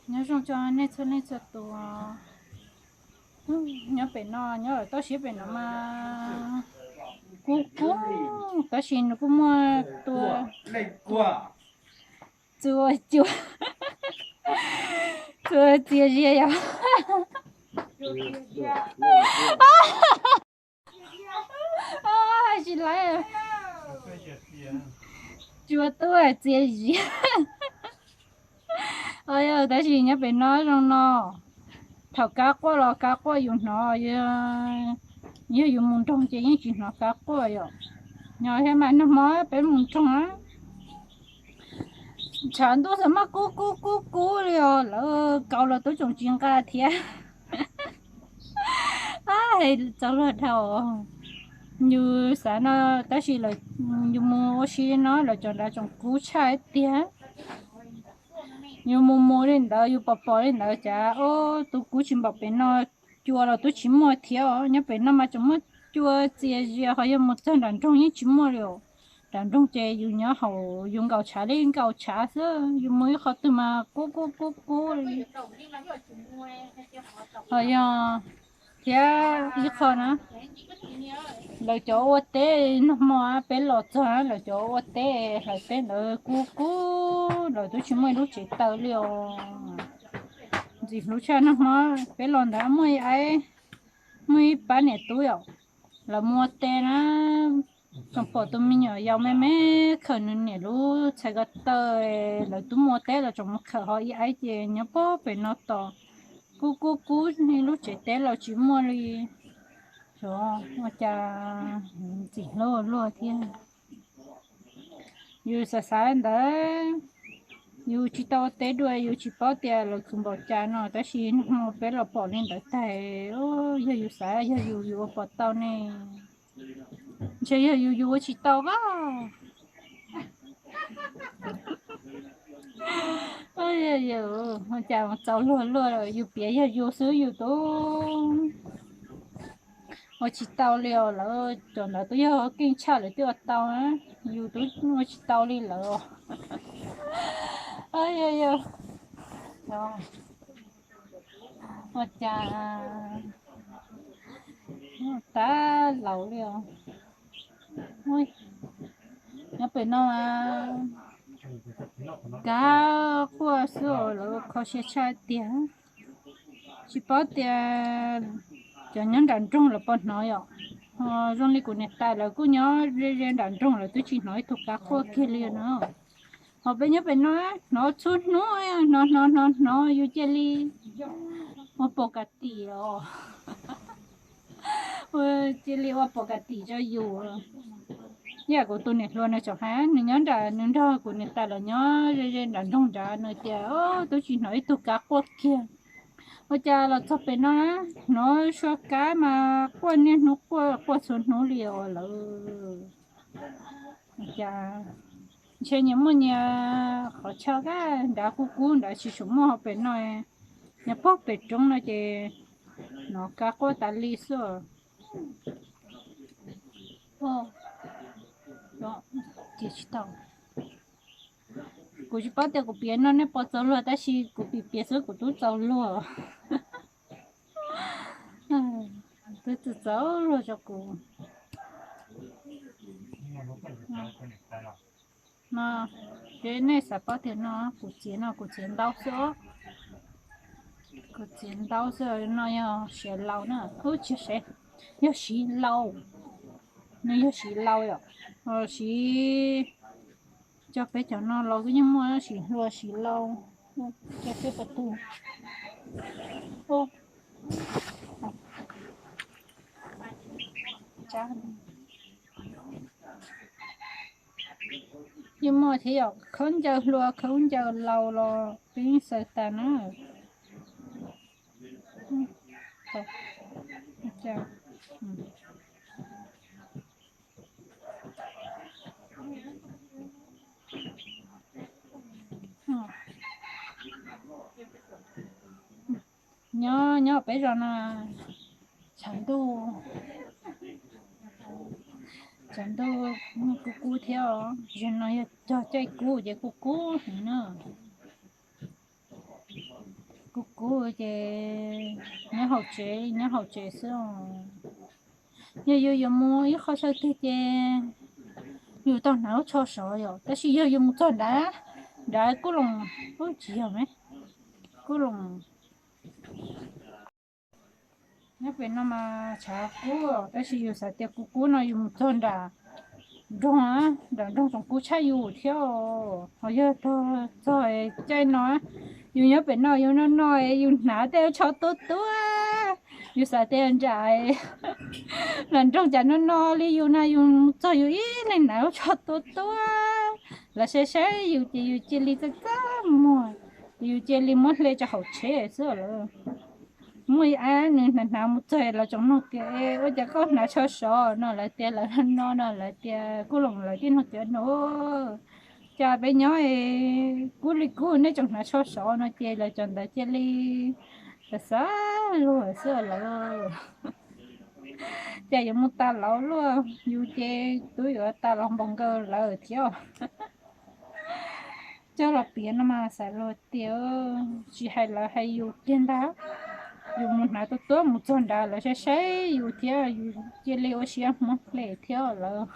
Nyob zoo tso nej txhua leej txhua tus. Nyob pem no, nyob lawm toj siab pem no mas kub kub, tab sis nws kuj muaj tua, tua, tua txias zias yom. Tsis laiv, cua tuaj txias zias. Tab sis nyob pem no zoo no, thaum kab quaj los kab quaj yus hnov, yog yus mus nroog ces yeej tsis hnov kab quaj yom. Nyob thiab mas nag hmo peb mus nroog na, tshav ntuj xav maj kub kub kub kub li os, lawv kaus los twb tseem tsis nqa thiab. Txaus luag dhau. Yus xav no, tab sis yus mus ua si no lawv cov nrad tseem kub tshaj tiag. Yus mus mus li ntawd, yus pom pom li ntawd cas tus kub tsis npaum pem no, cua los twb tsis muaj thiab os. Nyob pem no mas tseem muaj cua txias zias, ho yog mus txog nram nroog yeej tsis muaj li os. Nram nroog ces yus nyob hauv yus nkaum tshav li nkaum tshav xwb, yus mus ib qho twg mas kub kub kub kub li. Ho yog thiab ib qho na, lawv cov ua teb nag hmo peb los txog, lawv cov ua teb hlawv teb ntawd kub kub, lawv twb tsis muaj ib lub tsev taws li os. Ntxim hlub tshaj, nag hmo peb los ntawd muaj ib, muaj ib pab niam tub yom, lawv mus ua teb na, tseem pom tus me nyuam yaus me me khawm nws niam lub txhais ko taw, lawv twb mus ua teb los tseem mus khawm ho ib aib ces nyob pem no tos, kub kub kub, ib lub tsev teb los tsis muaj li. Xyov ua cas ntxim hlub luaj thiab. Yus xav xav ntawd, yus tsis tau ua teb dua, yus tsis paub tias lawv kub npaum cas no, tab sis nag hmo peb los pom li ntawd tag, yog yus xav, yog yus, yus ua puas tau ne? Ntshe yog yus, yus ua tsis tau as. Ua cas txaus luag luaj, yus piav yog yus xwb yus twb ua tsis tau li os. Lawv cov ntawd twb yog keej tshaj lawv thiaj ua tau, yus twb ua tsis tau li lawv. Ua cas tab laus li os. Nyob pem no mas kab quaj xwb, lawv kho siab tshaj tiag. Tsis paub tias cov nyob nram nroog lawv puas hnov yom. Ho zoo li kuv niam tais lawv kuj nyob ze ze nram nroog, lawv twb tsis hnov ib tug kab quaj kiag li no. Ho peb nyob pem no hnov txhua hnub, hnov hnov hnov hnov, yus cia li ua pom kas tim os. Cia li ua pom kas tim rau yus. Ib yam kuv tus niam hluas nws tseem hais, nws nyob nram, nws nrog kuv niam tais los nyob ze ze nram nroog nrad, nws tias twb tsis hnov ib tug kab quaj kiag. Ua cas los txog pem no hnov suab kab mas quaj niaj hnub, quaj quaj txhua hnub li os lawm. Cas ntshe nyias muaj nyias qhov chaw, kab nrad kub kub nrad tsis tshua muaj, ho pem no nyob pog pem roob no ces hnov kab quaj tas li xwb. Kuv tsis paub tias kuv piav no nej puas txaus luag, tab sis kuv piav piav xwb kuv twb txaus luag. Twb txaus txaus luag rau kuv. No, ces nej xav paub tias no kuv txiav no kuv txiav ntau xwb os. Kuv txiav ntau xwb, no yog siav laus na, ub tsis siav, yog siv laus. Nws yog siv laus yom, siv cov peb cov no los kuj yeej muaj siv hluas siv laus, cov peb cov tug. Yeej muaj thiab yom, khaub ncaws hluas khaub ncaws laus los peb yeej xaws tas na. Nyob nyob peb zos no tshav ntuj, tshav ntuj kub kub thiab os. Zaum no yog cog caij kub ces kub kub heev na. Kuv ces nyob hauv tsev, nyob hauv tsev xwb. Yog yus yuav mus ib qho chaw twg ces yus tau hnav lub tsho sov yom, tab sis yog yus mus txog nrad, nrad Kub Loos, ub tsis yog me, Kub Loos, nyob pem no mas tshav kub, tab sis yus xav tias kub kub no yus mus txog nram nroog, nram nroog tsoom kub tshaj yus thiab. Ho yog txog caij no, yus nyob pem no yus noj no, yus hnav tej lub tsho tuab tuab, yus xav tias nram nram nroog cas noj no li yus na, yus mus txog yus ib leeg hnav lub tsho tuab tuab. Lawv saib saib yus ces yus cia li txaj txaj muag, yus cia li muab hle tso hauv tsheb xwb lawm. Muaj ib ab nws hnav hnav mus txog lawv tsoom nug tias, ua cas koj hnav tsho sov no, lawv tias lawv no no, lawv tias Kub Loos, lawv tib nug tias no, cas peb nyob kub li kub nej tseem hnav tsho sov no, ces lawv cov ntawd cia li xav xav luag xwb lawm. Ces yuav mus tas laus luaj, yus ces twb yuav tas laus npaum nkaus lawv thiab. Coj los piav no mas xav luag tias tsis hais lawv hais yus kiag ntag. Yus mus hnav tuab tuab mus txog nrad lawv saib saib yus thiab yus cia li ua siab muab hle thiab lawm.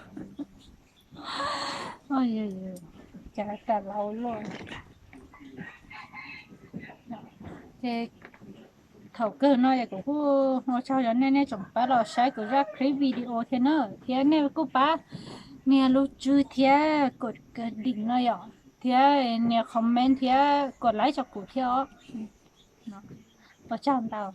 Cas tas laus luaj. Ces thaum kawg no es kuv kuj ua tsaug yog nej, nej tseem pab los saib kuv zaj clip video thiab na, thiab nej kuj pab nias lub tswb thiab kod kawv dim no yom, thiab nias comment thiab kod like rau kuv thiab os. Ua tsaug ntau.